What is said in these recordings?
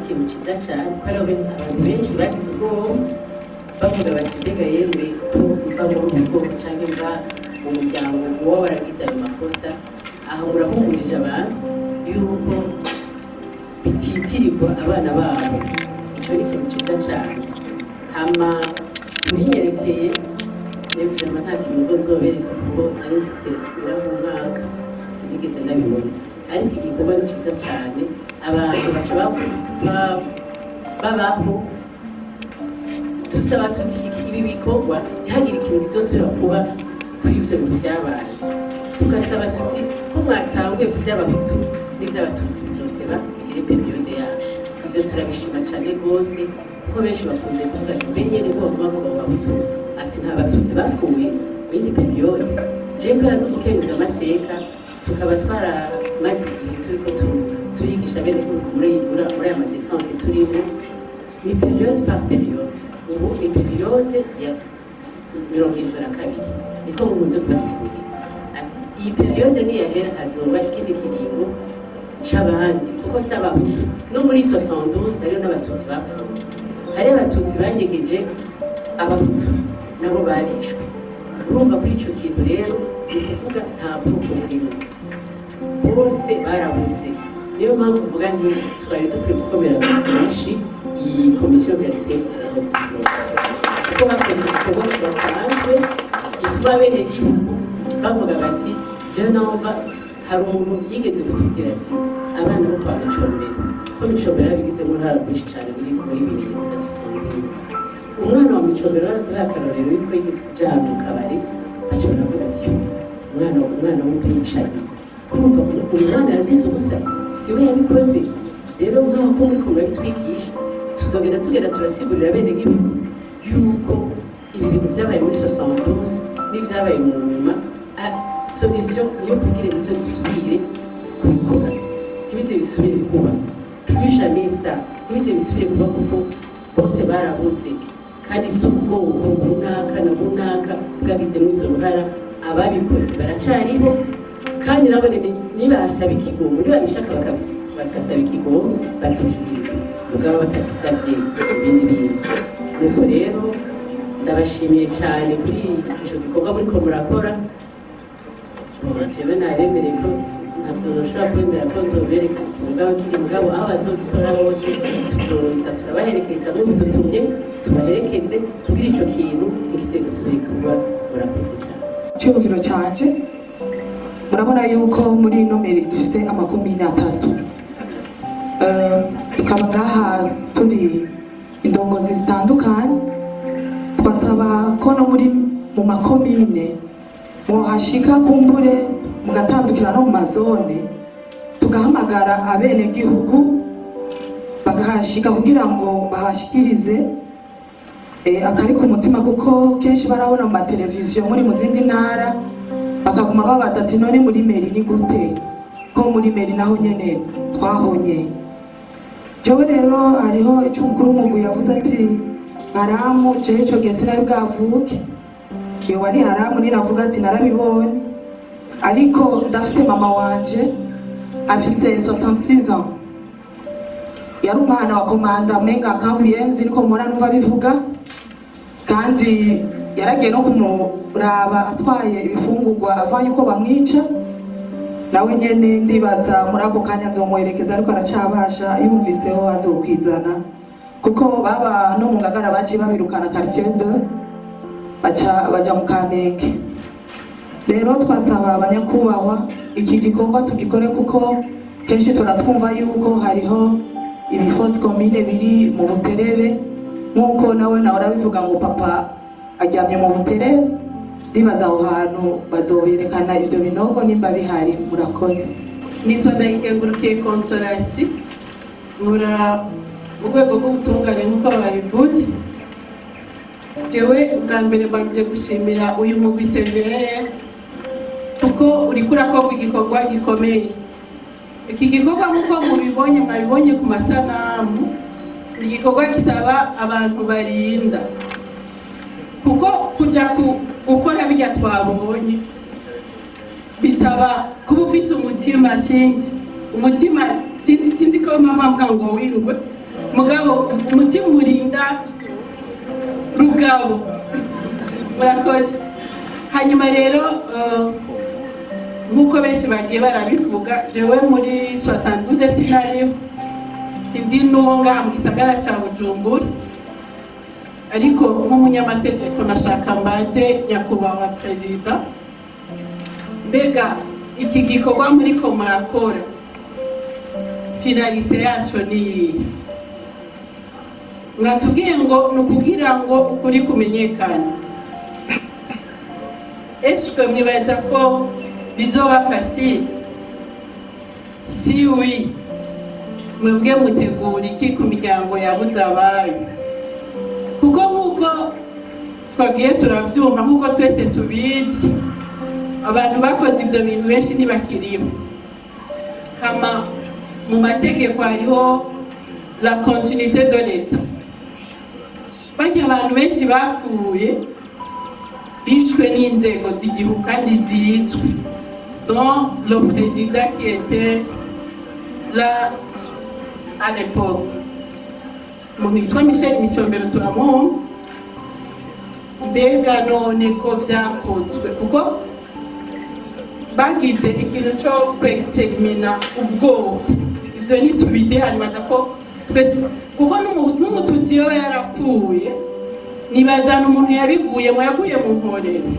Ikintu cyiza cyane, kuko hariho abantu benshi bagize ubwoba, bavuga bati: "Mbega yewe, ko mva muri ubu bwoko cyangwa mva mu muryango uba waragize ayo makosa?" Aho murahumurije abantu yuko bititirirwa abana babo. Icyo ni ikintu cyiza cyane. Hama kubinyerekeye vraiment, nta kintu nzobereka, kuko nari mfise umwaka, sinigeze ndabibona. Ariko igikorwa ni cyiza cyane, abantu baca babaho. Tusaba tuti ibi bikorwa ntihagire ikintu kizosubira kuba kuri ibyo bintu byabaye. Tugasaba tuti ko mwatanguye ku by'Abahutu n'iby'Abatutsi, bizoteba bigire période yacu. Ibyo turabishima cyane rwose, kuko benshi bakunze kuvuga ati: "Mbe nyene ko baguma bavuga ngo Bahutu?" Ati: "Nta Batutsi bapfuye muri iyi période." Jewe kubera ndi umukenguza amateka, tukaba twaramaze igihe turiko turigisha bene gihugu muri aya ma descentes turimo, ni période par période. Ubu ni période ya 72, niko mukunze kubasigurira ati iyi période niyahera hazoba ikindi kiringo c'abandi, kuko si Abahutu. No muri 72 hariho n'Abatutsi bapfuye, hariho Abatutsi banyegeje Abahutu, nabo barishwe. Urumva kuri ico kintu rero, ni ukuvuga nta bwoko burimo, bose barabuze. Niyo mpamvu uvuga nti twari dukwiye gukomera menshi iyi commission vérité, kuko bakoze igikorwa kidasanzwe gituma abenegihugu bavuga bati: "Jewe numva hari umuntu yigeze kutubwira ati abana bo kwa Micombero, ko Micombero yarabigizemo uruhara rwinshi cyane muri bibiri na 72, umwana wa Micombero yaraduhaye akarorero yuko yigeze kuja ahantu mu kabari, baca baravuga ati: 'Umwana w'ubwicanyi.' Urumva uyu mwana yazize ubusa, siwe yabikoze." Rero nk'aho ko muri murabitwigisha, tuzogenda tugenda turasigurira bene gihugu yuko ibi bintu byabaye muri 72 n'ibyabaye mu nyuma, solution niyo kugira ngo dusubire kubikora, ntibize bisubire kuba, plus jamais ça, ntibize bisubire kuba, kuko bose barabuze, kandi si ubwoko bunaka na bunaka bwagizemo izo ruhara. Ababikoze baracariho, kandi nabo nibasaba ikigongo, nibabishaka bagasaba ikigongo, bazokigirwa, mugabo batagisavye ibindi bintu. Nuko rero ndabashimiye cyane kuri ico gikorwa muriko murakora. Jewe naremereye ko ntabwo nshobora kwemera ko nzobereka mugabo kiri, mugabo aho bazogitora hose tuzoza turabaherekeza. Mubidutumye tubaherekeze kugira ico kintu ntikize gusubira kuba. Murakoze cyane. Icyumviro cyanje, murabona yuko muri ino mairie dufite amakomine atatu. Tukaba ngaha turi indongozi zitandukanye. Twasaba ko no muri mu makomine mwohashika, kumbure mugatandukira no mu ma zones, tugahamagara abenegihugu bagahashika kugira ngo babashikirize akari ku mutima, kuko kenshi barabona mu mateleviziyo muri mu zindi ntara, bakaguma babaza ati: "None muri mairie ni gute, ko muri mairie naho nyene twahonye?" Jewe rero hariho icyo umukuru w'umugwi yavuze ati haramu. Jewe ico gihe sinari bwavuke, iyo wari haramu ninavuga ati narabibonye, ariko ndafise mama wanje afise 66 ans, yari umwana wa commandant Menga Kambuyenzi, niko mpora numva bivuga, kandi yaragiye no kumuraba atwaye ibifungurwa ava yuko bamwica. Nawe nyene ndibaza muri ako kanya nzomuherekeza, ariko aracabasha, yumviseho azokwizana, kuko baba no mu Ngagara baciye babirukana quartier 2, baca baja mu Kamenge. Rero twasaba abanyakubahwa iki gikorwa tugikore, kuko kenshi turatwumva yuko hariho ibi fosses communes biri mu Buterere, nk'uko nawe nawe urabivuga ngo papa aryamye mu Buterere. Ndibaza aho hantu bazoberekana ivyo binogo nimba bihari. Murakoze. Nitwa Ndayikengurukiye Consolation, nkora mu rwego rw'ubutungane nk'uko babivuze. Jewe bwa mbere mbanje gushimira uyu mugwi CVR, kuko uriko urakorwa igikorwa gikomeye. Iki gikorwa, nk'uko mubibonye, mwabibonye ku masanamu, ni igikorwa gisaba abantu barinda, kuko kuja gukora birya twabonye bisaba kuba ufise umutima, sinzi umutima, sinzi ko mama mvuga ngo wingwe. Mugabo umutima urinda rugabo. Murakoze. Hanyuma rero, nk'uko benshi bagiye barabivuga, jewe muri 72 sinariho, sindi n'uwo ngaha mu gisagara cya Bujumbura, ariko nk'umunyamategeko nashaka mbaze nyakubahwa perezida: mbega iki gikorwa muriko murakora, finalité yaco ni iyihe? Mwatubwiye ngo ni ukugira ngo ukuri kumenyekane. Est-ce mwibaza ko bizoba facile? Si oui, mwebwe mutegura iki ku miryango yabuze abayo? Kuko nk'uko twagiye turavyumva, nk'uko twese tubizi, abantu bakoze ivyo bintu benshi ntibakiriho. Hama mu mategeko hariho la continuité de l'État. Barya abantu benshi bapfuye bishwe n'inzego z'igihugu kandi zizwi, dont le président qui était là à l'époque, umuntu yitwa Michel Micombero, turamwumva. Mbega none ko vyakozwe kuko bagize ikintu cyo kwextermina ubwoko, ivyo ntitubide. Hanyuma ko twese, kuko n'umututsi yoba yarapfuye, nibazana umuntu yabiguyemo, yaguye mu mporero,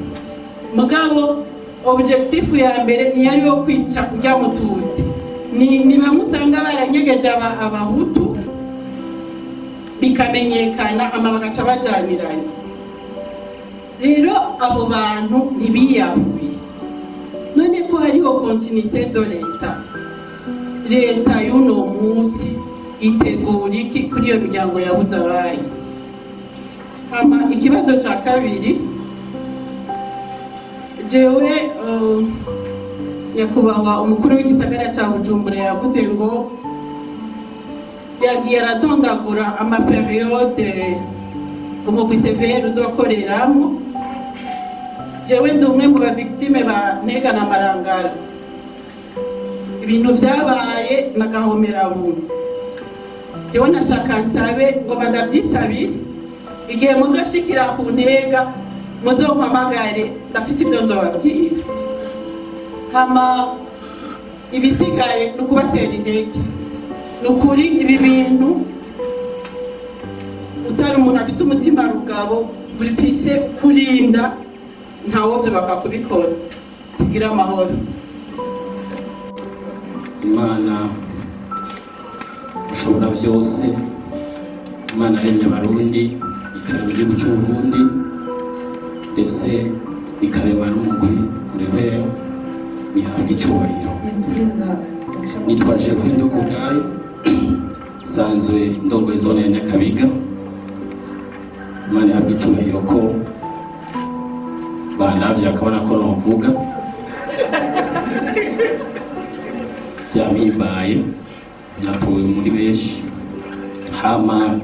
mugabo objectif ya mbere ntiyari yo kwica urya mututsi. Ni bamwe usanga baranyegeje abahutu bikamenyekana, hama bagaca bajaniranye. Rero abo bantu ntibiyahuye. None ko hariho continuité de l'État, leta y'uno munsi itegura iki kuri iyo miryango yabuze abayo? Hama ikibazo cya kabiri, jewe nyakubahwa umukuru w'igisagara cya Bujumbura yavuze ngo yagiye aradondagura ama périodes umugwi CVR uzokoreramo. Jewe ndi umwe mu ba victimes ba Ntega na Marangara. Ibintu vyabaye nagahomerabuntu. Jewe nashaka nsabe ngo badavyisabire, igihe muzoshikira ku Ntega muzompamagare, ndafite ibyo nzobabwira. Hama ibisigaye ni ukubatera intege. Ni ukuri, ibi bintu utari umuntu afite umutima rugabo bifite kurinda, ntawovyo bakakubikora. Tugire amahoro. Imana ishobora byose, Imana yaremye Abarundi, ikarema igihugu cy'Uburundi, ndetse ikarema n'umugwi CVR, ihabwa icyubahiro. Nitwa Gervais Ndukubwayo, nsanzwe ndongoye zone ya Nyakabiga. Imana ihabwa icyubahiro ko bandavye bakabona ko novuga, byampimbaye, natowe muri benshi. Hama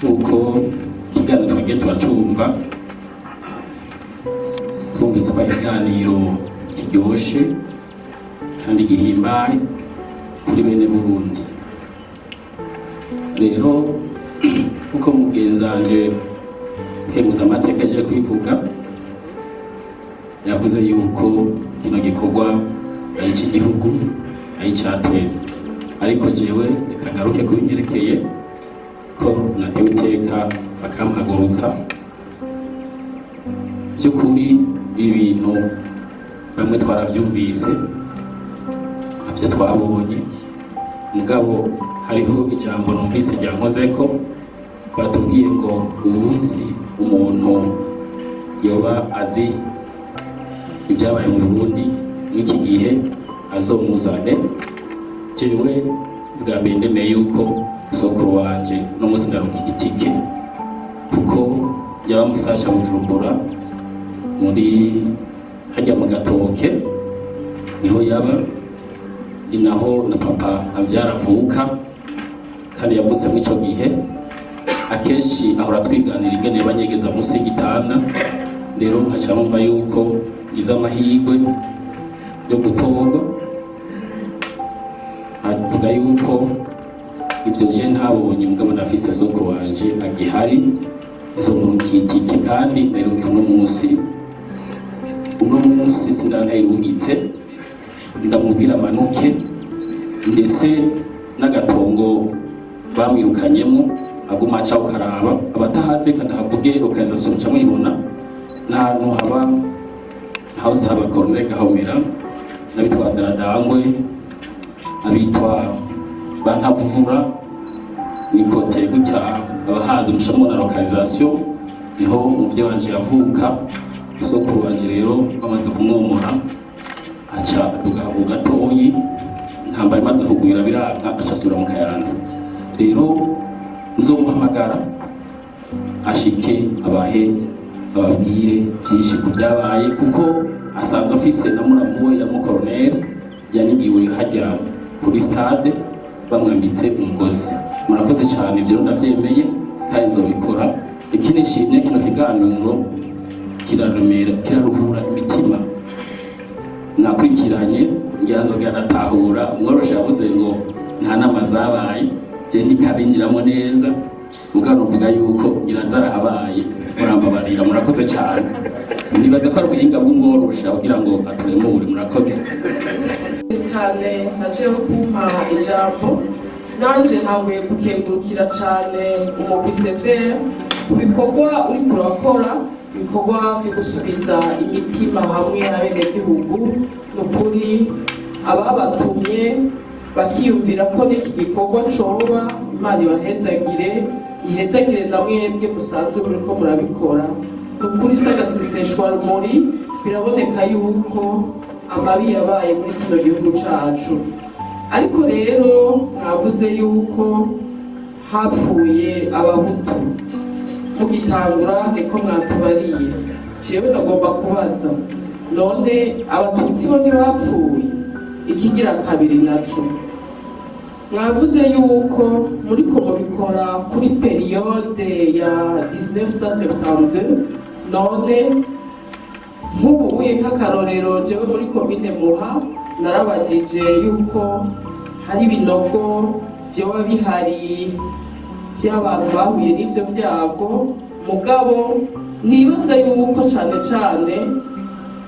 uko ikiganiro twagiye turacumva, twumvise ko ari ikiganiro kiryoshe kandi gihimbaye kuri bene Burundi. Rero uko mugenzanje kemuza amateka aje kwivuga, yavuze yuko kino gikorwa ari icy'igihugu, ari icya twese, ariko jewe reka ngaruke kubinyerekeye ko natewe iteka bakampagurutsa. By'ukuri ibi bintu bamwe twarabyumvise, ntabyo twabonye, mugabo hariho ijambo numvise ryankoze ko batubwiye ngo umunsi umuntu yoba azi ibyabaye mu Burundi mw'iki gihe azomuzane. Jewe bwa mbere ndemeye yuko sokuru wanje no munsi ndaronka igitike, kuko yaba musasha Bujumbura muri hajya mu Gatoke niho yaba, ni naho na papa abyara avuka, kandi yavutse muri ico gihe. Akenshi ahora twiganira ingene yabanyegeza munsi y'igitanda. Rero nkaca numva yuko ngize amahirwe yo gutorwa, avuga yuko Ibyo je ntabonye, mugabo ndafise sokuru wanje agihari, nzomurungikira itike kandi ndayiruka uno munsi. Uno munsi sindantayirungitse, ndamubwira amanuke, ndetse n'agatongo bamwirukanyemo aguma aca ukaraba. Abatahaze kandi havuge localisation, muca muyibona n'ahantu haba house, haba Colonel Gahomera n'abitwa Daradangwe, abitwa Bankavuvura, ni côté gutya. Abahazi muca mubona localisation, niho umuvyeyi wanje yavuka. Sokuru wanje rero bamaze kumwomora, aca aduga gatoyi, intambara imaze kugwira biranka, aca asubira mu Kayanza. Rero nzomuhamagara ashike abahe ababwire byinshi ku byabaye, kuko asanzwe afise na muramu we ya mukoroneri yanigiwe hajya kuri stade bamwambitse umugozi. Murakoze cyane, ibyo ndabyemeye kandi nzobikora. Ikindi nshimye, kino kiganiro kiraremera, kiraruhura imitima. Nakurikiranye ngira nzoga natahura. Umworoshe yavuze ngo nta nama zabaye, je ndikabinjiramo neza, mugabo nuvuga yuko ngira zarahabaye. Murambabarira, murakoze cyane. Nibaza ko ari ubuhinga bw'umworosha kugira ngo aturemure. Murakoze. Cyane naciyeho kumpa ijambo. Nanjye ntanguye gukengurukira cyane umugwi CVR ku bikorwa uriko urakora, ibikorwa byo gusubiza imitima hamwe n'abenegihugu. Ni ukuri ababatumye bakiyumvira ko n'iki gikorwa coba, Imana ibahezagire, ihezagire na mwebwe musanzwe muriko murabikora. Ni ukuri sagaseseshwa rumuri, biraboneka yuko amabi yabaye muri kino gihugu cacu. Ariko rero mwavuze yuko hapfuye Abahutu mugitangura, niko mwatubariye. Jewe nagomba kubaza: none Abatutsi bo ntibapfuye? Ikigira kabiri naco, mwavuze yuko muriko mubikora kuri période ya 1972. None nk'ubu uye nk'akarorero, jewe muri komine Muha narabajije yuko hari ibinogo vyoba bihari by'abantu bahuye n'ivyo byago, mugabo nibaza yuko cane cane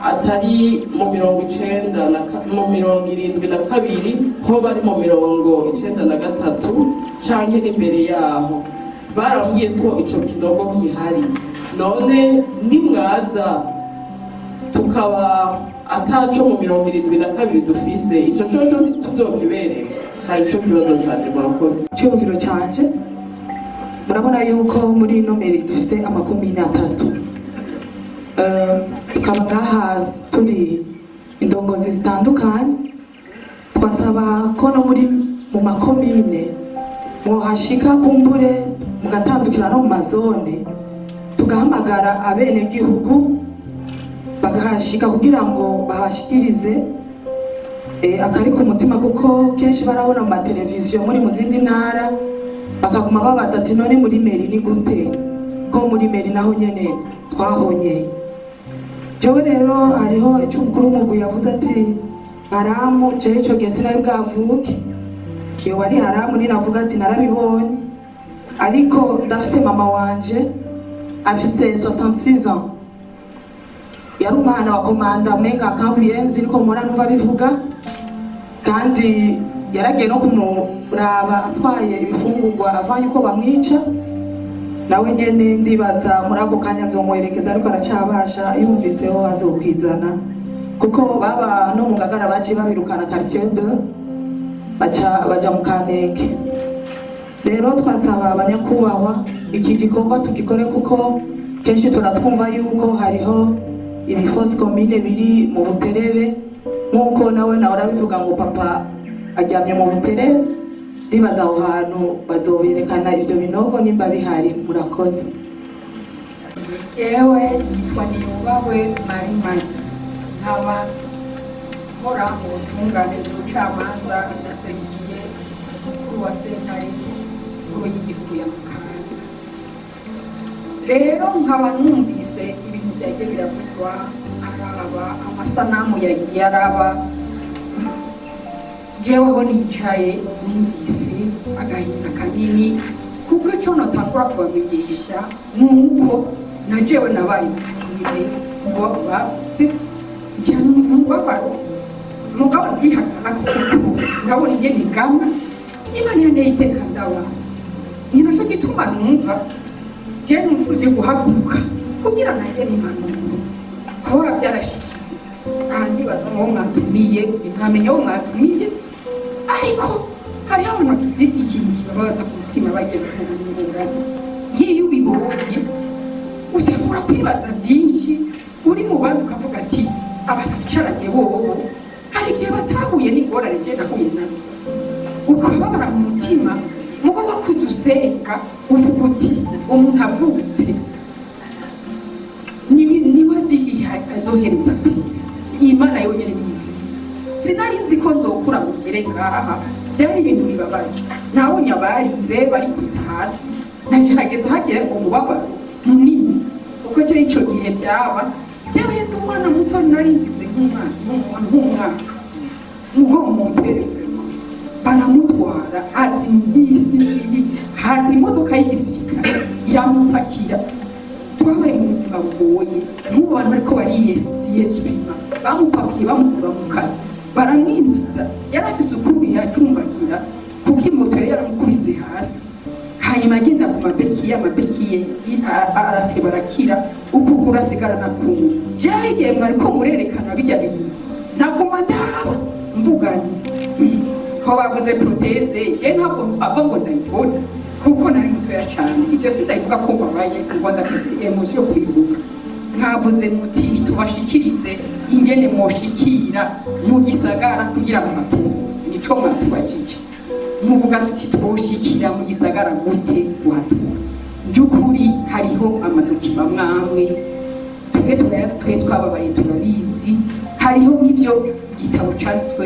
atari mu 90 na mu 72, ho bari mu 93 canke n'imbere yaho. Barambwiye ko ico kinogo gihari. None nimwaza tukaba ataco mu 72 dufise, ico coco ntituzokibereka? Cari ico kibazo canje, murakoze. Icyumviro cyanje, murabona yuko muri ino mairie dufite amakomine atatu. Tukaba ngaha turi indongozi zitandukanye. Twasaba ko no muri mu makomine mwohashika, kumbure mugatandukira no mu mazone, tugahamagara abenegihugu bakahashika kugira ngo bahashikirize akari ku mutima, kuko kenshi barabona mu mateleviziyo muri mu zindi ntara, bakaguma babaza ati: "None muri mairie ni gute, ko muri mairie naho nyene twahonye?" Jewe rero hariho icyo umukuru w'umugwi yavuze ati haramu. Jewe ico gihe sinari bwavuke, iyo wari haramu ninavuga ati narabibonye, ariko ndafise mama wanje afise 66 ans, yari umwana wa komanda umenga Kambuyenzi, niko mpora numva bivuga, kandi yaragiye no kumuraba atwaye ibifungurwa avanye uko bamwica. Nawe nyene ndibaza muri ako kanya nzomwerekeza, ariko aracabasha, yumviseho azokwizana, kuko baba no mu Ngagara baciye babirukana quartier 2, baca baja mu Kamenge. Rero twasaba abanyakubahwa iki gikorwa tugikore, kuko kenshi turatwumva yuko hariho ibi fosses communes biri mu Buterere, nk'uko nawe nawe urabivuga ngo papa aryamye mu Buterere. Ndibaza aho hantu bazoberekana ivyo binogo nimba bihari. Murakoze. Jewe nitwa Niyubahwe Marimari, nkaba nkora mu butungane bw'ubucamanza, naserukiye umukuru wa Sentare Nkuru y'Igihugu ya Mukaza. Rero nkaba numvise ibintu byagiye biravugwa, araba amasanamu yagiye araba. Jeweho nicaye numvise agahinda. Agahinda kanini, kuko icyo notangura kubamenyesha ni uko na jewe nabaye victime. Ngo bavuze njya mu mubabaro, mugabo ndihakana kuko ndabona ingene ingana. Imana yanteye iteka, ndaba ni nacyo gituma numva je nifuje guhaguruka kugira nanjye n'impanuro kuba byarashikiye. Aha ndibaza ngo mwatumiye, nkamenya aho mwatumiye, ariko hariho abantu bafite ikintu kibabaza ku mutima, bagiye guhura n'ingorane. Nk'iyo ubibonye utangura kwibaza byinshi, uri mu bandi ukavuga ati: "Aba twicaranye bobo hari igihe batahuye n'ingorane njye nahuye nazo." Ukababara mu mutima, mugomba kudusenga, uvuga uti: "Umuntu avutse niwe azi igihe azohereza ku isi, Imana yonyine niyo ibizi." Sinari nzi ko nzokura ngo ngere ngaha. Byari ibintu bibabaje, nabonye abarize barikubita hasi, nagerageza hagere umubabaro munini, kuko cyo icyo gihe byaba byabaye ndi umwana muto, nari mfise nk'umwana ngo mon père baramutwara, haza imodoka y'igisirikare iramupakira. Twabaye mu buzima bugoye nk'ubu, bantu bariko bariyesupima, bamupakiye bamukura mu kazi, baramwinjiza. Yari afise ukuntu yacumbagira, kuko imoto yari yaramukubise hasi, hanyuma agenda ku ma béquilles, ama béquilles arateba arakira, ukuguru asigarana kumwe. Jewe igihe mwariko murerekana bijya bintu, naguma ndaba mvuga nti ko bavuze prothèse, je ntabwo ava ngo ndayibona, kuko nari mutoya cyane. Ibyo sindabivuga ko mbabaye, ngo ndafise émotion yo kubivuga. Mwavuze muti tubashikirize ingene mwoshikira mu gisagara kugira muhature, nico mwatubajije. Muvuga tuti: "Twoshikira mu gisagara gute guhatura?" By'ukuri hariho ama documents amwe twe turayazi, twe twababaye turabizi. Hariho nk'ibyo gitabo canditswe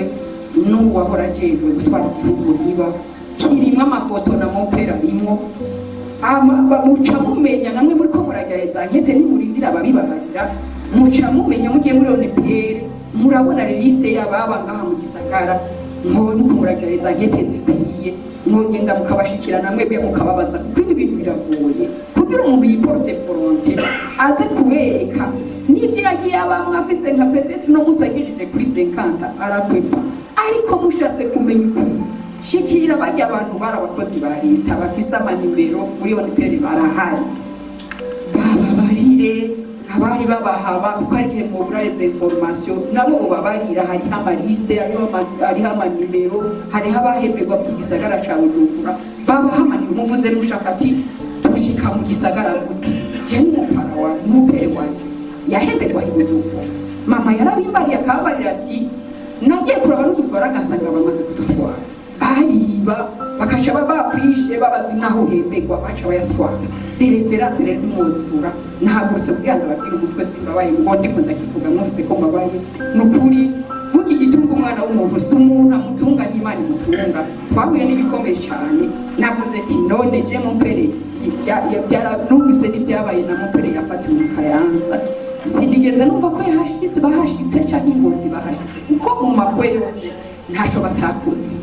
n'uwahora ajejwe gutwara igihugu, niba kirimwo amafoto na mon père arimwo. Muca mumenya namwe muriko muragereza nkete, nimurindira ababibabarira, muca mumenya. Mugiye muri ONPR murabona liste y'ababa ngaha mu gisagara, nuko muragereza nkete zikwiye, mwogenda mukabashikira namwebwe mukababaza, kuko ibi bintu biragoye kugira umuntu yi porte volontaire aze kubereka n'ibyo yagiye abamwe afise nka peut-être no musi agejeje kuri 50 arakwepa. Ariko mushatse kumenya ukuri, shikira bajya abantu bari abakozi ba leta bafise amanimero muri ONPR, barahari, bababarire abari babahaba, kuko hari igihe mubura izo information, nabo mubabarira. Hariho ama listes, hariho amanimero, hariho abahemberwa mu gisagara ca Bujumbura, babaha amanimero. Muvuze mushaka ati: "Tushika mu gisagara gute?" Je n'umupara wa mon père wanje yahemberwa i Bujumbura, mama yarabimbariye, akababarira ati: "Nagiye kuraba n'udufaranga nsanga bamaze kudutwara." Bariba bakaca bakwishe, babazi naho uhemberwa, baca bayatwara. Références rero ntimwozibura. Nahagurutse kugira ngo ababwire umutwe, simbabaye ngo ndiko ndakivuga mwumvise ko mbabaye. Ni ukuri, burya igitunga umwana w'umuntu si umuntu amutunga, n'Imana imutunga. Twahuye n'ibikomeye cyane. Navuze ati: "None je mon père numvise n'ibyabaye na mon père yafatiwe mu Kayanza, sinigeze numva ko yahashitse, bahashitse canke ingozi bahashitse, kuko mu makwe yose ntaco batakoze."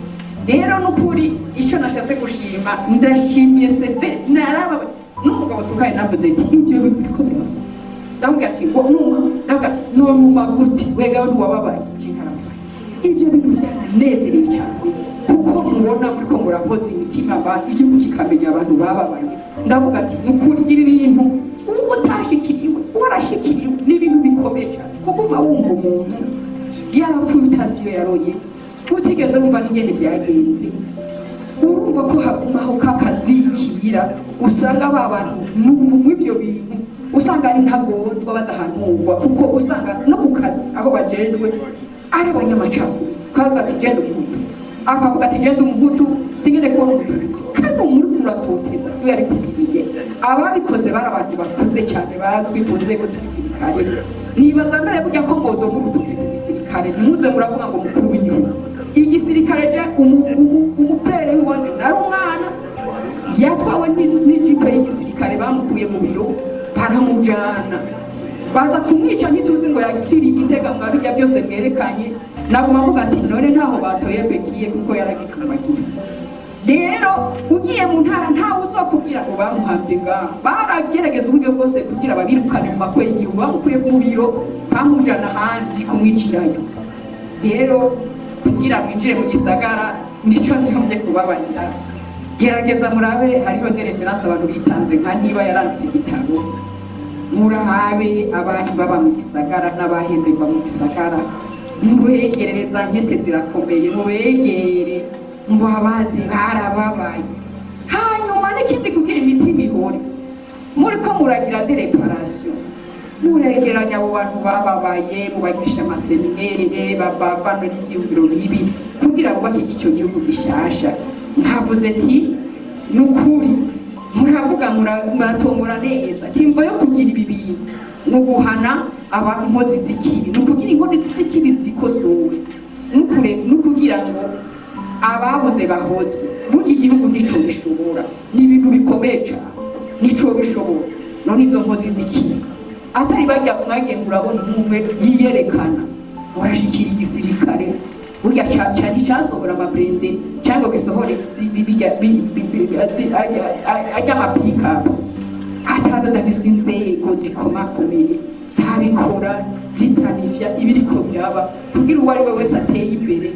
Rero n'ukuri icyo nashatse gushima, ndashimiye seve naraba n'umugabo tukaye, navuze ati: "Ibyo biriko biraba." Ndavuga ati ngo numa, ndavuga ati: "Nonuma gute wegawe ntiwababaye?" Je narababaye. Ibyo bintu byaranezereye cyane, kuko mubona muriko murakoza imitima abantu, igihugu kikamenya abantu bababaye. Ndavuga ati: "Nukuri ibi bintu uba utashikiriwe warashikiriwe, ni ibintu bikomeye cyane." Kuguma wumva umuntu yarapfuye utazi iyo yaroye, utigeze wumva n'ingene byagenze, urumva ko hagumaho kakazikira. Usanga ba bantu mw'ibyo bintu usanga ari ntagondwa, badahanurwa, kuko usanga no ku kazi aho bajejwe ari abanyamacakubiri. Kavuga ati: "Genda umuhutu," akavuga ati: "Genda umuhutu, singene kubona umututsi." Kandi umuntu uriko uratoteza siwe yari kubwiriye. Ababikoze bari abantu bakuze cyane, bazwi ku nzego z'igisirikare. Nibaza mbere burya ko mwodoma urutoki ku gisirikare, ntimuze muravuga ngo mukuru w'igihugu. Igisirikare, je umupere w'iwanje nari umwana, yatwawe n'ijipe y'igisirikare, bamukuye mu biro baramujana, baza kumwica. Ntituzi ngo yakiriye igitega mwabijya byose mwerekanye. Naguma mvuga ati: "None ntaho batoye béquille?" Kuko yaragicumbagira. Rero Rero ugiye mu ntara, ntawe uzokubwira ngo bamuhambye ngaha. Baragerageza uburyo bwose kugira babirukane mu makwe y'igihugu, bamukuye mu biro, bamujana ahandi kumwicirayo. Rero kugira mwinjire mu gisagara, nico njombye kubabarira, gerageza murabe, hariho des références, abantu bitanze, nka niba yaranditse igitabo, murabe abantu baba mu gisagara n'abahemberwa mu gisagara, mubegerereza nkete zirakomeye, mubegere mubabaze, barababaye. Hanyuma n'ikindi, kugira imitima ihore, muriko muragira des réparations, muregeranya abo bantu bababaye, mubagisha ama séminaires, babavano n'ivyiyumviro bibi kugira bubake icyo gihugu gishasha. Nkavuze ati ni ukuri muravuga, muratongora neza ati imvo yo kugira ibi bintu ni uguhana aba inkozi z'ikibi, ni ukugira inkozi z'ikibi zikosowe, ni ukugira ngo ababuze bahozwe. Burya igihugu ntico bishobora, ni ibintu bikomeye cyane, nico bishobora. None izo nkozi z'ikibi atari bajya mwagiye murabona, umwe yiyerekana, murashikira igisirikare, burya nticyasohora ama blindés cyangwa gisohore ajya ama pick-up ataza adafise inzego zikomakomeye zabikora, ziplanifya ibiriko biraba, kugira uwo ari we wese ateye imbere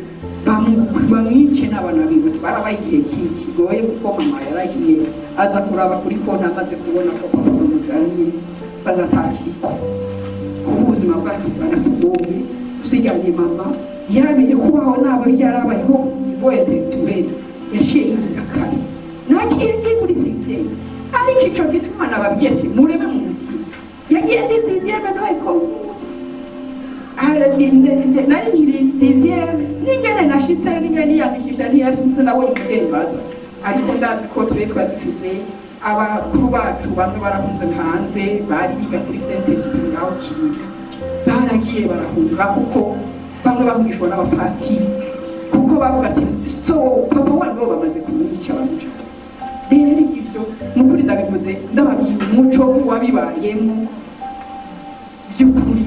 bamwice n'abana biwe. Twarabaye igihe kigoye, kuko mama yaragiye aza kuraba kuri konti, amaze kubona ko papa bamujanye, usanga atakiriko. Kuba ubuzima bwacu bwaratugoye, usigaranye mama yaramenye kubaho nabo, yarabayeho niveau intellectuel, yaciye yinjira kare, nagiye ngiye muri sixième. Ariko ico gituma nababwiye ati murebe mu mutima, yagiye ndi sixième, ntayikovuga nari nkiri sixième, n'ingene nashitse, n'ingene niyandikisha, ntiyasutse nabonye umuvyeyi mbaza. Ariko ndazi ko tube twari dufise abakuru bacu, bamwe barahunze hanze, bari biga kuri Saint Esprit ngaho Kinyinya, baragiye barahunga, kuko bamwe bahungishwa n'abapatiri, kuko bavuga ati so papa wanyu bo bamaze kumwica, bamuca. Rero ivyo nukuri ndabivuze, ndababwira umuco wabibayemo by'ukuri.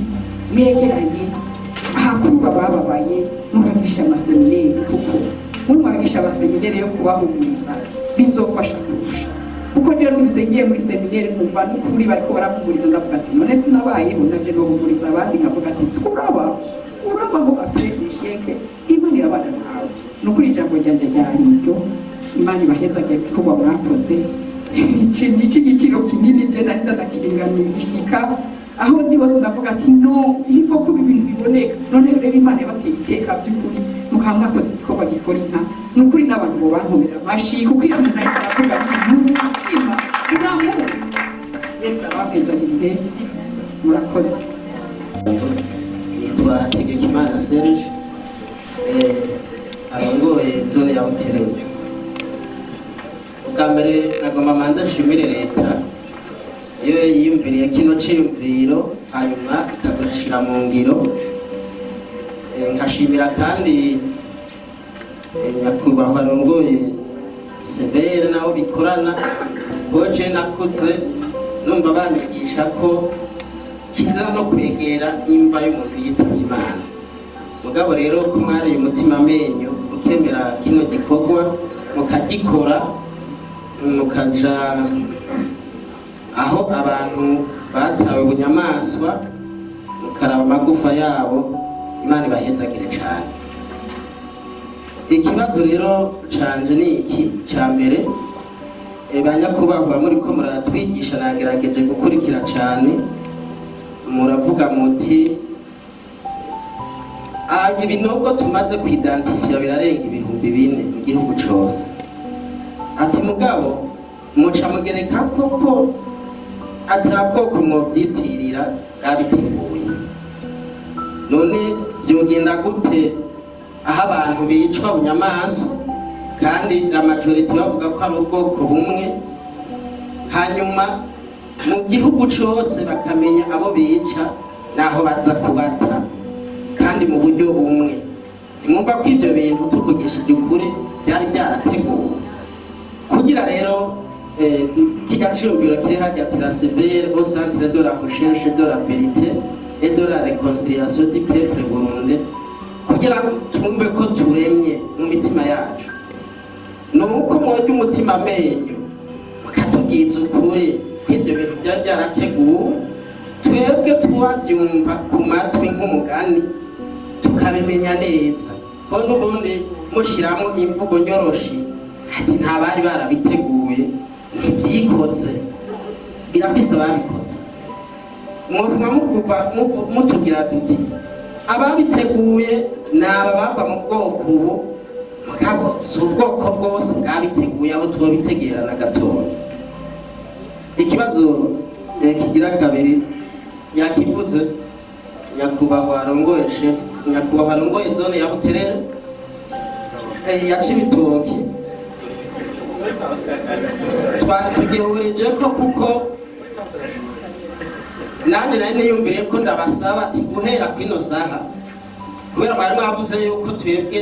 Mwegeranye ahakuru bababaye, mubagisha ama séminaires, kuko mubagisha ama séminaires yo kubahumuriza bizofasha kurusha, kuko rero numvise ngiye muri séminaire, nkumva n'ukuri bariko barampumuriza, ndavuga ati none sinabayeho, naje nohumuriza abandi, nkavuga ati turaba urabaho après l'échec, Imana irabana nawe. Nukuri ijambo ryanje ryari iryo. Imana ibahezagire ibikorwa mwakoze. Iki ni icy'igiciro kinini, je nari ndanakiringaniye gishika aho ndi hose, ndavuga ati no il faut ko ibi bintu biboneka. None rero Imana yabateye iteka by'ukuri, mukaba mwakoze igikorwa gikora inka. Ni ukuri n'abantu bo bankomera amashi, kuko iyo umuntu ariko aravuga mu mutima uramuha. Yesu abahezagirire, murakoze. Nitwa Tegekimana Serge, arongoye zone ya Buterere. Ubwa mbere nagomba manza nshimire leta iyo yiyumviriye kino ciyumviro, hanyuma ikagishira mu ngiro. Nkashimira kandi nyakubahwa arongoye CVR naho bikorana, ko je nakuze numva banyigisha ko kiza no kwegera imva y'umuntu yitavye Imana. Mugabo rero ko mwariye umutima amenyo, mukemera kino gikorwa, mukagikora, mukaja aho abantu batawe bunyamaswa, mukaraba amagufa yabo, Imana ibahezagire cane. Ikibazo rero canje ni iki ca mbere: banyakubahwa muriko muratwigisha, nagerageje gukurikira cane, muravuga muti ibinogo tumaze kwidantifiya birarenga 4000 mu gihugu cose. Ati mugabo muca mugereka koko ata bwoko mwobyitirira bwabiteguye. None vyogenda gute aho abantu bicwa bunyamaswa, kandi la majorité bavuga ko ari ubwoko bumwe, hanyuma mu gihugu cose bakamenya abo bica n'aho baza kubata, kandi mu buryo bumwe? Nimwumva ko ivyo bintu, tuvugishije ukuri, byari byarateguwe kugira rero kirya ciyumviro kiri hajya ati la CVR au centre de la recherche de la vérité et de la réconciliation du peuple burundais, kugira ngo twumve ko turemye mu mitima yacu, ni uko Mworya umutima amenyo mukatubwiza ukuri ko ibyo bintu byari byarateguwe, twebwe tubabyumva ku matwi nk'umugani tukabimenya neza, ko n'ubundi mushyiramo imvugo nyoroshi ati nta bari barabiteguye, ntibyikoze, birafise ababikoze. Mwovuma mukuva mutubwira duti ababiteguye ni aba bava mu bwoko ubu, mugabo si ubwoko bwose bwabiteguye, aho tubitegera na gatoya. Ikibazo kigira kabiri yakivuze nyakubahwa arongoye chef, nyakubahwa arongoye zone ya Buterere, ya Cibitoki, tugihurije ko kuko nanjye nari niyumviriye ko ndabasaba ati guhera kw'ino saha, kubera mwari mwavuze yuko twebwe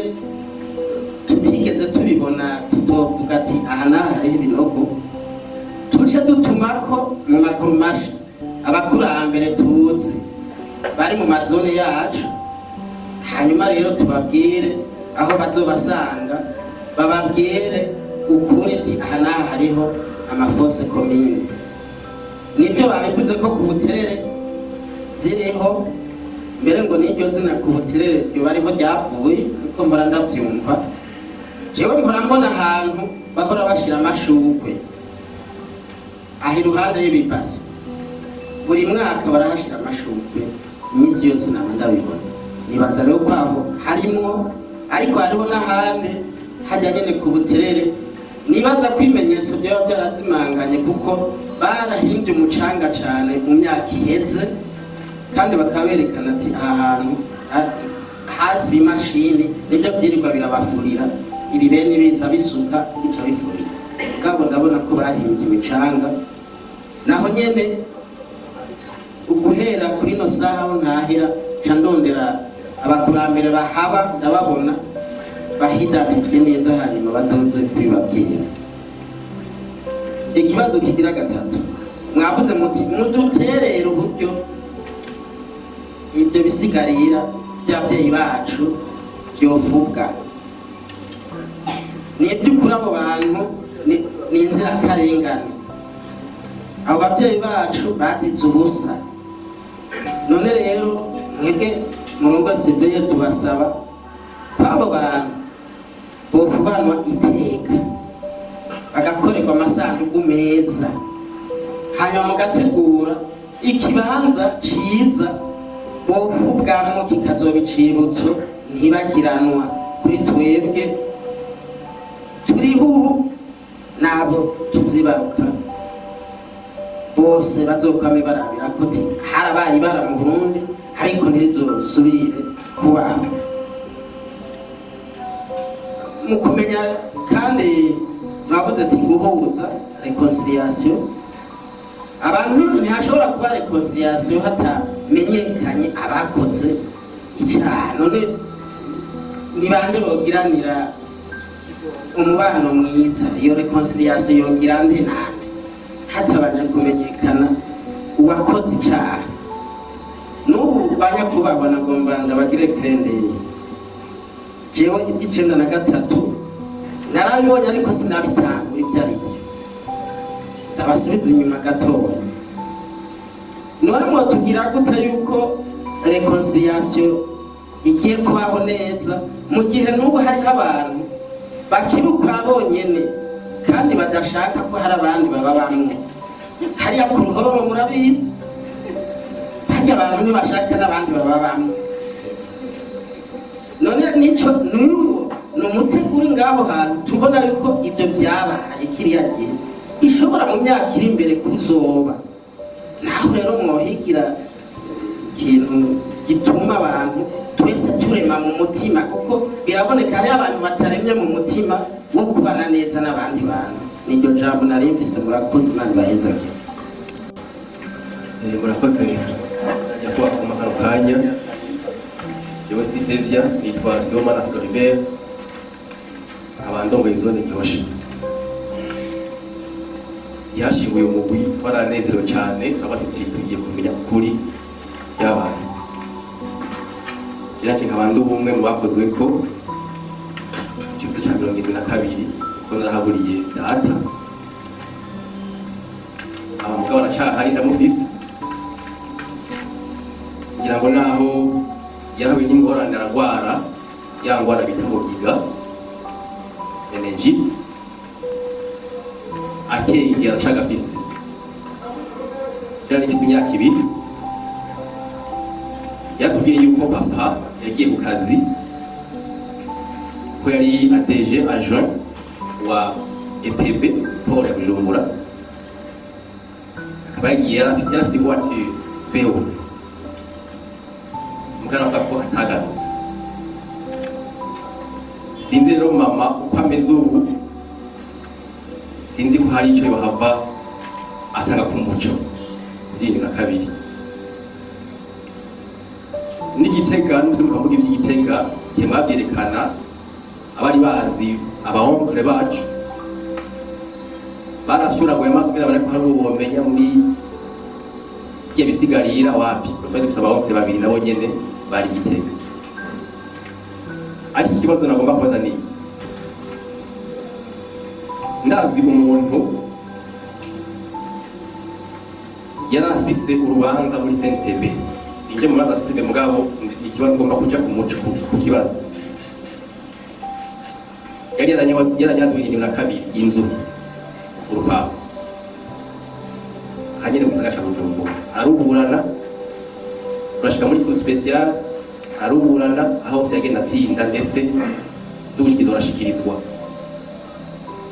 tutigeze tubibona, tutovuga ati aha n'aha hariho ibinogo, tuce dutuma ko mu maguru masha abakurambere tuzi bari mu mazone yacu, hanyuma rero tubabwire aho bazobasanga, bababwire ukuri ati aha n'aha hariho ama fosses communes. Nibyo babivuze ko ku Buterere ziriho, mbere ngo n'iryo zina ku Buterere ryoba ariho ryavuye, niko mpora ndabyumva. Jewe mpora mbona ahantu bahora bashira amashurwe aho iruhande y'ibibasi, buri mwaka barahashira amashurwe, iminsi yose naba ndabibona. Nibaza rero ko aho harimwo, ariko hariho n'ahandi hajya nyene ku Buterere, nibaza ko ibimenyetso byaba byarazimanganye kuko barahimbye umucanga cane mu myaka iheze, kandi bakaberekana ati aha hantu hazi ibimashini nibyo byirirwa birabafurira, ibi bene biza bisuka bica bifurira. Mugabo ndabona ko bahimbye imicanga naho nyene. Uguhera kuri ino saha aho ntahira nca ndondera abakurambere bahaba, ndababona bahidatifye neza, hanyuma bazoze kubibabwira. Ikibazo kigira gatatu, mwavuze muti muduterere uburyo ibyo bisigarira by'ababyeyi bacu byovubwa. Ni iby'ukuri, abo bantu ni inzirakarengane, abo babyeyi bacu bazize ubusa. None rero mwebwe murongo siveye, tubasaba ko abo bantu bofubanwa iteka, bagakorerwa amasanduku meza, hanyuma mugategura ikibanza ciza bofubwamwo, kikazoba icibutso ntibagiranwa kuri twebwe turiho ubu n'abo tuzibaruka bose, bazokwame barabira ko ti harabaye ibara mu Burundi ariko ntirizosubire kubaho. Mu kumenya kandi mwavuze ati guhuza, réconciliation, abantu ntihashobora kuba réconciliation hatamenyekanye abakoze icyaha. None ni bande bogiranira umubano mwiza? Iyo réconciliation yogira nde nande hatabanje kumenyekana uwakoze icyaha? N'ubu banyakubahwa, nagomba ndabagire kirendeye, jewe iby'93 narabibonye ariko sinabitangura ibyo ari byo. Ndabasubiza inyuma gatoya. None mwotubwira gute yuko réconciliation igiye kubaho neza mu gihe n'ubu hariho abantu bakiri ukwa bonyene kandi badashaka ko hari abandi baba bamwe? Hariya ku Ruhororo murabizi, harya abantu ntibashaka n'abandi baba bamwe. None nico n'uwo ni umutego uri ngaho hantu, tubona yuko ibyo byabaye kiriya gihe bishobora mu myaka iri imbere kuzoba. Naho rero mwohigira ikintu gituma abantu twese turema mu mutima, kuko biraboneka hariho abantu bataremye mu mutima wo kubana neza n'abandi bantu. Niryo jambo nari mfise, murakoze, Imana ibahezagire. Murakoze nyakubahwa mu kano kanya. Jewe sindevya, nitwa Sibomana Floribert, nkaba ndongoye zone Gihosha. Yashinguye umugwi, twaranezerewe cyane, turavuga tuti tugiye kumenya ukuri byabaye. Jewe nkaba ndi umwe mu bakozwe ko ikibazo cya 72. Kuko narahaburiye data, aba mugabo aracahari, ndamufise. Ngira ngo naho yarahuye n'ingorane, aragwara ya ngwara bita mugiga, méningite, akenge aracagafise. Byari bifise imyaka 2. Yatubwiye yuko papa yagiye ku kazi, ko yari ADG adjoint wa EPB port ya Bujumbura, akaba yagiye yarafise voiture VW, mugabo avuga ko atagarutse. Sinzi rero mama uko ameze ubu, sinzi ko hari ico yohava atanga ku muco kuri na kabiri n'Igitega. N'ubuze mukavuga ivy'Igitega, igihe mwavyerekana, abari bazi aba oncles bacu barasuraguye amaso kugira bareko hari uwo bomenya muri ya bisigarira. Wapi, twari dufise aba oncles babiri, nabo nyene bari Igitega. Ariko ikibazo nagomba kubaza ni iki: ndazi umuntu yari afise urubanza muri CNTB. Sinje mu bibazo CNTB, mugabo ikibazo ngomba kuja ku muco ku kibazo. Yari yaranyazwe 72 inzu, urupangu hanyene mu gisagara ca Bujumbura. Aruburana, urashika muri cour spéciale, aruburana, aho hose yagenda atsinda, ndetse n'ubushikizo arashikirizwa.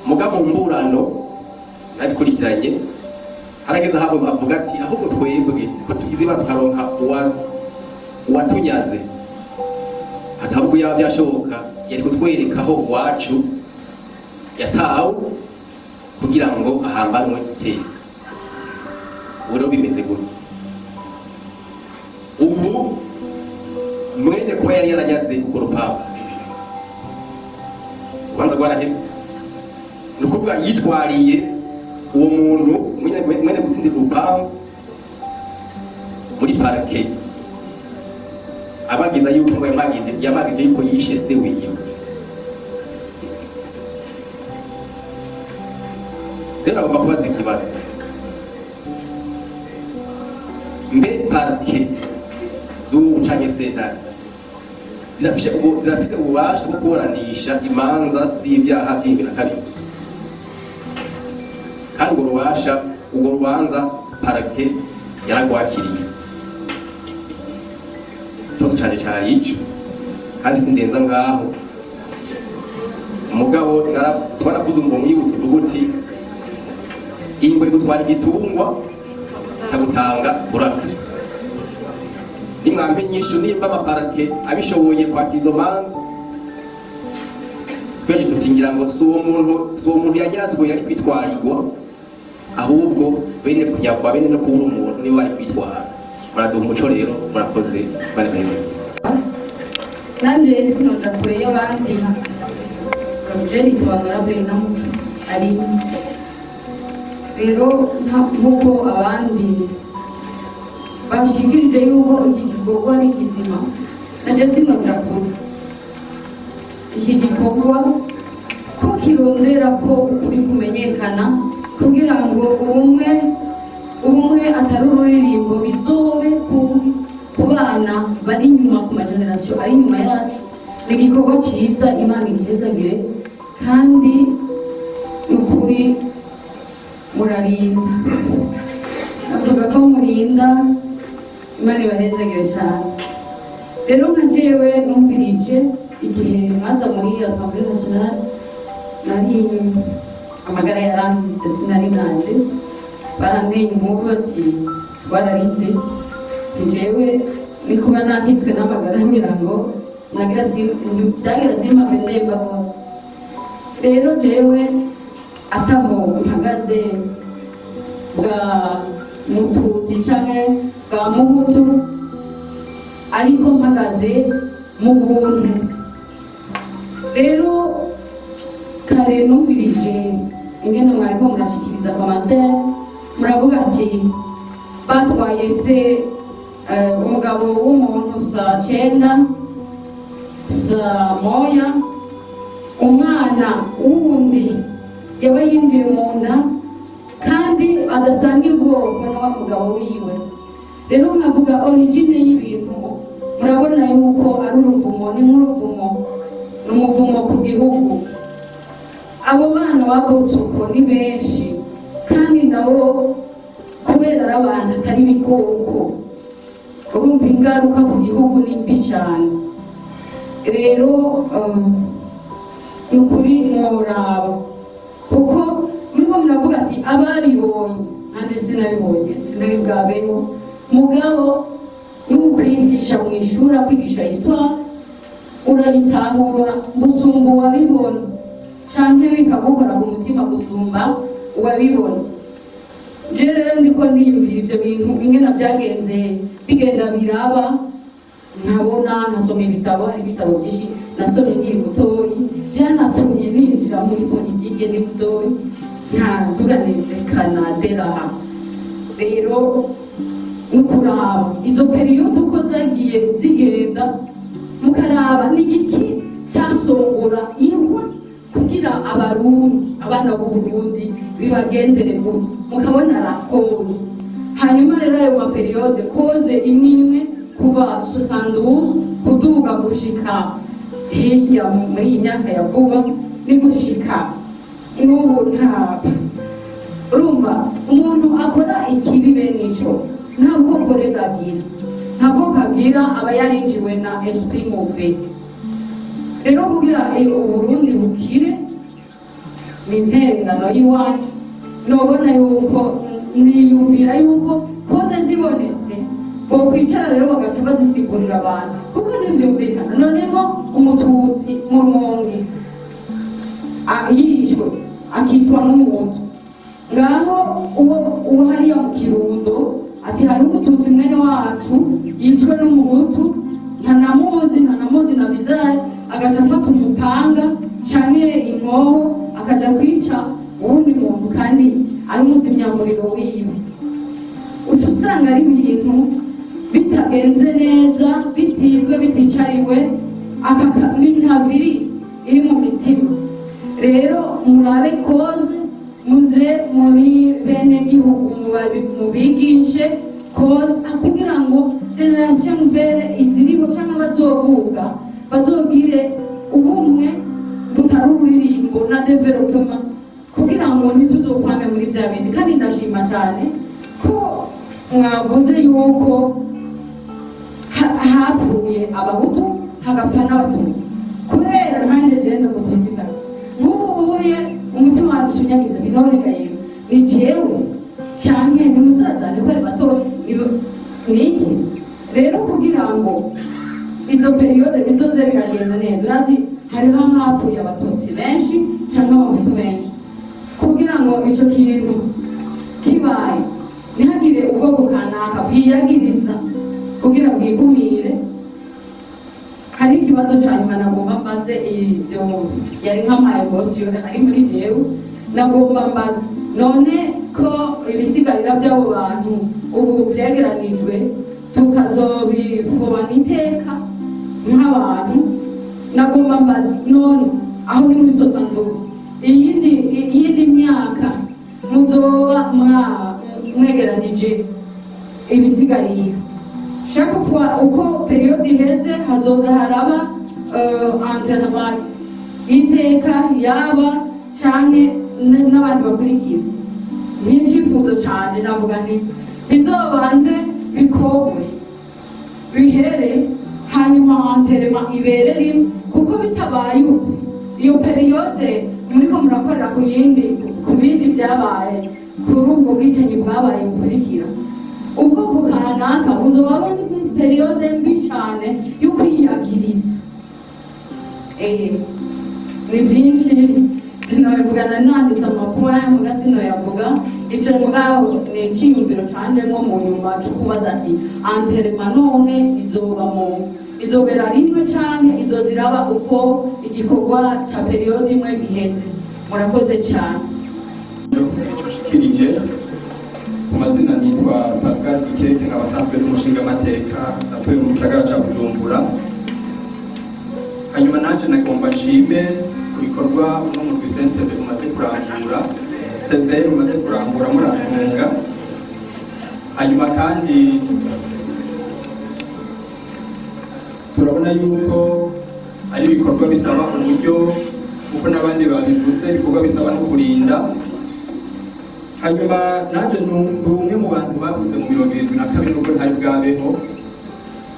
Mugabo mu mburano nabikurikiranye, harageze aho avuga ati: "Ahubwo twebwe ko tugize ibara, tukaronka uwatunyaze, atabwo yaba byashoboka yari kutwereka aho uwacu yatawe kugira ngo ahambanwe iteka." Ubu rero bimeze gutya, ubu mwene kuba yari yaranyaze urwo rupangu, urubanza rwaraheze. Ni ukuvuga yitwariye uwo muntu mwene gutsindira urupangu muri parquet, abagiza yuko ngo yamagije yuko yishe se wiwe. Rero agomba kubaza ikibazo: mbe parquet z'ubu canke sentare zirafise ububasha bwo kuburanisha imanza z'ivyaha vy'indwi na kabiri? Kandi ubwo rubasha, urwo rubanza parquet yaragwakiriye. Ikibazo canje cari ico, kandi sindenza ngaho. Umugabo twaravuze ngo mwibutse uvuga uti: "Ingwe gutwara igitungwa ikagutanga kurapfa." Nimwampe inyishu nimba ama parquets abishoboye kwakira izo manza. Twese tutingira ngo si uwo muntu yanyazwe yari kwitwarirwa, ahubwo bene kunyagwa, bene no kubura umuntu niwe bari kwitwara. Muraduha umuco rero. Murakoze, bane baheze. Nanjye sinoja kure y'abandi. Je nitwa Honorable Namuco. Ari rero nk'uko abandi bashikirije yuko iki gikorwa ari kizima, nanjye sinoja kure. Iki gikorwa ko kirondera ko ukuri kumenyekana, kugira ngo ubumwe, ubumwe atari ururirimbo, bizobe ku bana bari inyuma, ku ma générations ari inyuma yacu. Ni igikorwa cyiza, Imana igihezagire. Kandi ukuri murarinda, avuga ko murinda, Imana ibahezagire cyane. Rero nka jewe numvirije igihe mwaza muri Assemblée nationale, nari amagara yarangize, sinari nanje. Baranteye inkuru bati wararinze. Ni jewe ni kuba nakitswe n'amagara, ngira ngo nagira byagira simpambe ndemba rwose. Rero jewe ataho mpagaze bwa mututsi canke bwa muhutu, ariko mpagaze mu buntu. Rero kare numvirije ingene mwariko murashikiriza commentaires, muravuga ati batwaye se umugabo w'umuntu saa 9, saa 1. Umwana wundi yaba yinjiye mu nda kandi adasanga ubwoko na wa mugabo wiwe. Rero nkavuga origine y'ibintu, murabona yuko ari uruvumo, ni nk'uruvumo, ni umuvumo ku gihugu. Abo bana bavutse uko ni benshi, kandi nabo kubera ari abantu atari ibikoko, urumva ingaruka ku gihugu ni mbi cyane. Rero ni ukuri mworaba, kuko muriko muravuga ati ababibonye, nanjye sinabibonye, sinari bwabeho. Mugabo n'ukwigisha mu ishuri, akwigisha histoire, urayitahura gusumba uwabibona, canke bikagukora ku mutima gusumba uwabibona. Je rero ndiko ndiyumvira ivyo bintu ingena byagenze bigenda biraba, nkabona nkasoma ibitabo. Hari ibitabo byinshi nasomye nkiri mutoyi, byanatumye ninjira muri politike ndi mutoyi, nkavuga nti reka nadera. Rero ni ukuraba izo périodes uko zagiye zigenda, mukaraba ni igiki cyasongora ihwa kugira Abarundi, abana b'Uburundi bibagendere gutyo, mukabona la cause. Hanyuma rero ayo ma périodes, cause imwe imwe, kuva 72 kuduga gushika hirya muri iyi myaka ya vuba, ni gushika n'ubu. Ntabwo urumva umuntu akora ikibi bene ico nta bwoko rero agira, nta bwoko agira, aba yarinjiwe na esprit mauvais. Rero kugira Uburundi bukire ni intererano y'iwacu. Nobona yuko niyumvira yuko causes zibonetse bokwicara rero bagaca bazisigurira abantu, kuko ntibyumvikana. Noneho Umututsi mu Rumonge yishwe akitwa n'Umuhutu, ngaho uwo hariya mu Kirundo ati hari Umututsi mwene wacu yishwe n'Umuhutu, ntanamuzi, ntanamuzi na bizaye, agaca afata umupanga canke inkoho akaja kwica uwundi muntu kandi ari umuzimyamuriro wiwe, uca usanga ari ibintu bitagenze neza, bitizwe, biticariwe. Ni nka virus iri mu mitima. Rero murabe causes, muze muri bene gihugu mubigishe causes, kugira ngo génération nouvelle iziriho cyangwa bazovuka bazogire ubumwe butari ururirimbo na développement, kugira ngo ntituzokwame muri bya bindi. Kandi ndashima cyane ko mwavuze yuko hapfuye Abahutu hagapfa n'Abatutsi, kubera nkanjye jenda Umututsi kazi, nk'ubu ubuye umutima wanjye ucunyagiza ati none ga yewe, ni jewe canke ni musaza niko ari bato, ni iki? Rero kugira ngo izo périodes bizoze biragenda neza, urazi hariho nk'ahapfuye Abatutsi benshi canke Abahutu benshi, kugira ngo ico kintu kibaye ntihagire ubwoko kanaka bwiyagiriza kugira bwikumire. Hari ikibazo cya nyuma nagomba mbaze. Ibyo yari nk'ama émotions ari muri jewe. Nagomba mbaze, none ko ibisigarira by'abo bantu ubu byegeranijwe, tukazobifobana iteka nk'abantu, nagomba mbaze, none aho ni muri 72, iyindi myaka muzoba mwegeranije ibisigarira, chaque fois uko période iheze hazoza haraba enterrement iteka yaba canke n'abandi bakurikira? N'icyifuzo canje navuga nti bizobanze bikorwe bihere, hanyuma enterrement ibere rimwe, kuko bitabaye uko, iyo période muriko murakorera ku yindi, ku bindi byabaye kuri ubwo bwicanyi bwabaye bukurikira, ubwoko kanaka buzoba buri muri période mbi cane yo kwiyagiriza. Ni byinshi sinabivugana, nanditse ama points muga sinoyavuga. Ico mugabo ni iciyumviro canjemwo mu nyuma co kubaza ati enterrement none izoba mu izobera rimwe canke izoza iraba uko igikorwa ca période imwe giheze? Murakoze cane. Icyo nshikirije ku mazina, nitwa Pascal Ikeke, nkaba asanzwe n'umushingamateka atuye mu gisagara ca Bujumbura. Hanyuma nanje nagomba nshime Ku bikorwa uno mugwi CNTB umaze kurangura, CVR umaze kurangura, murantunga. Hanyuma kandi turabona yuko ari ibikorwa bisaba uburyo, kuko n'abandi babivuze, ibikorwa bisaba no kurinda. Hanyuma nanjye ndi umwe mu bantu bavuze mu 72, nubwo ntari bwabeho.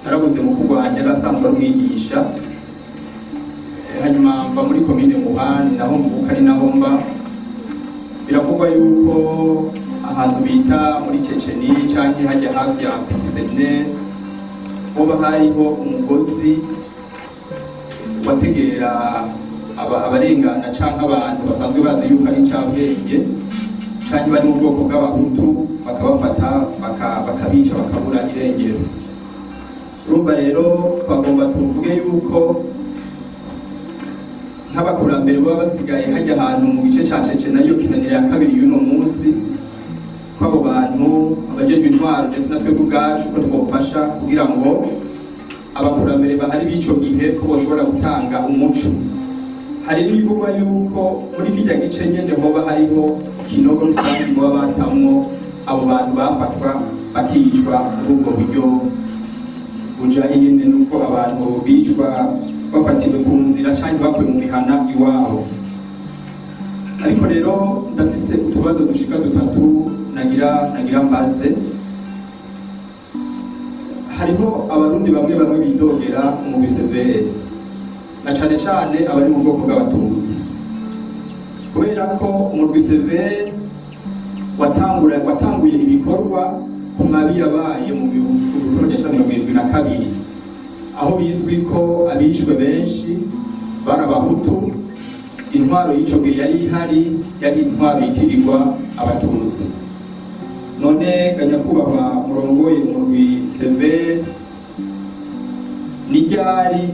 Narabuze mu kurwanya, yari asanzwe ari umwigisha. Hanyuma mva muri komine Muhani, naho mvuka, ari naho mba. Biravugwa yuko ahantu bita muri Ceceni canke hajya hafi ya Petit Séminaire hoba hariho umugozi wategera abarengana canke abantu basanzwe bazi yuko ari incabwenge canke bari mu bwoko bw'Abahutu, bakabafata, bakabica, bakabura irengero. Urumva rero twagomba tuvuge yuko nk'abakurambere baba basigaye hajya ahantu mu gice ca Cece nayo Kinanira ya kabiri y'uno munsi, ko abo bantu abajejwe intwaro ndetse na twebwe ubwacu ko twofasha kugira ngo abakurambere bahari b'ico gihe ko boshobora gutanga umuco. Hari n'ibivugwa yuko muri kirya gice nyene hoba hariho ikinogo rusange baba batamwo abo bantu bafatwa bakicwa muri ubwo buryo bujanye nyene n'uko abantu bicwa bafatiwe ku nzira canke bakuwe mu mihana iwabo. Ariko rero ndafise utubazo dushika dutatu nagira mbaze. Hariho Abarundi bamwe bamwe bidogera mu biseveri, na cane cane abari mu bwoko bw'Abatutsi, kubera ko umurwi CVR watanguye ibikorwa ku mabi yabaye mu 1972, aho bizwi ko abishwe benshi bari Abahutu. Intwaro y'ico gihe yari ihari yari intwaro yitirirwa Abatutsi. None ganyakubahwa murongoye umurwi CVR, ni ryari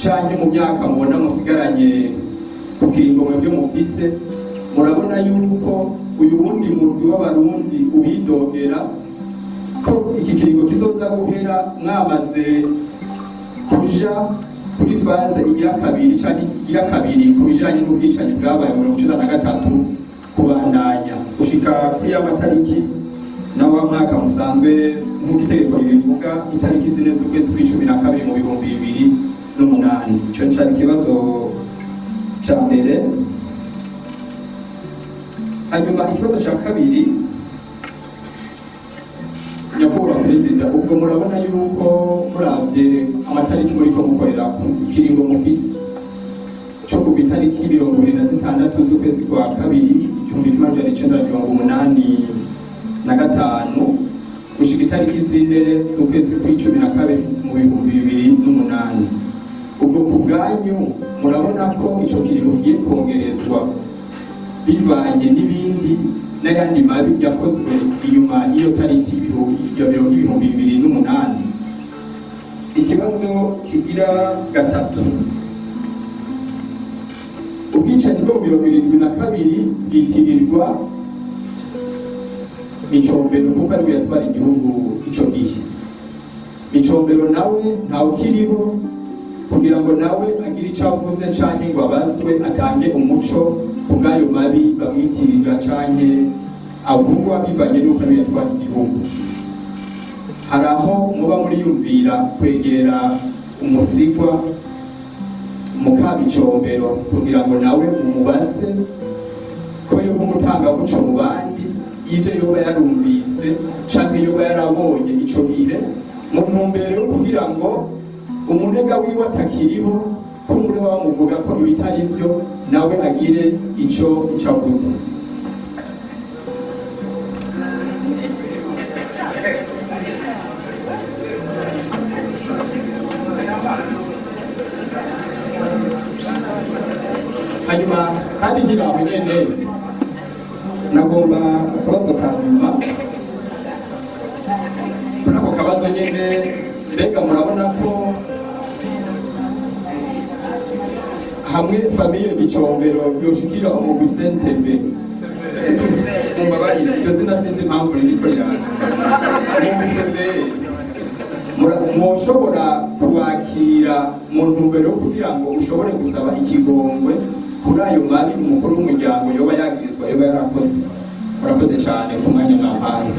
canke mu myaka mubona musigaranye ku kiringo mwebwe mufise, murabona yuko uyu wundi murwi w'Abarundi ubidogera ko iki kiringo kizoza guhera mwamaze kuja kuri phase igira kabiri canke igira kabiri ku bijanye n'ubwicanyi bwabaye mu 93, kubandanya gushika kuri ya matariki na wa mwaka musanzwe nk'uko itegeko ribivuga, itariki 4 z'ukwezi kw'icumi na kabiri mu 2008? Ico cari ikibazo ca mbere. Hanyuma ikibazo ca kabiri, nyakubahwa perezida, ubwo murabona yuko muravye amatariki muriko mukorera ku kiringo mufise co kuva itariki 26 z'ukwezi kwa kabiri 1985 gushika itariki 4 z'ukwezi kw'icumi na kabiri mu 2008, ubwo ku bwanyu murabona ko ico kiringo kigiye kongerezwa bivanye n'ibindi n'ayandi mabi yakozwe inyuma y'iyo tariki ya 2008? Ikibazo kigira gatatu, ubwicanyi bwo mu 72 bwitirirwa Micombero kuko ariwe yatwara igihugu ico gihe. Micombero nawe ntawe ukiriho kugira ngo nawe agire ico avuze canke ngo abazwe, atange umuco ku bw'ayo mabi bamwitirira canke avugwa bivanye n'uko ariwe yatwara igihugu. Hari aho muba muriyumvira kwegera umusigwa Mukamicombero kugira ngo nawe umubaze ko yoba umutangamuco mu bandi, ibyo yoba yarumvise canke yoba yarabonye ico gihe, mu ntumbero yo kugira ngo umunega wiwe atakiriho, kumbure bamuvuga ko ibitari byo, nawe agire ico avuze? Hanyuma kandi nkiraho nyene, nagomba akabazo ka nyuma. Muri ako kabazo nyene, mbega murabona ko hamwe famille Micombero yoshikira umugwi CNTB, mumbabarire, iryo zina sinzi impamvu ririko riraza, umugwi CVR, mwoshobora kubakira? Kwiyakira mu ntumbero yo kugira ngo ushobore gusaba ikigongwe kuri ayo mabi umukuru w'umuryango yoba yagirizwa, yoba yarakoze. Murakoze cyane ku mwanya mwampaye.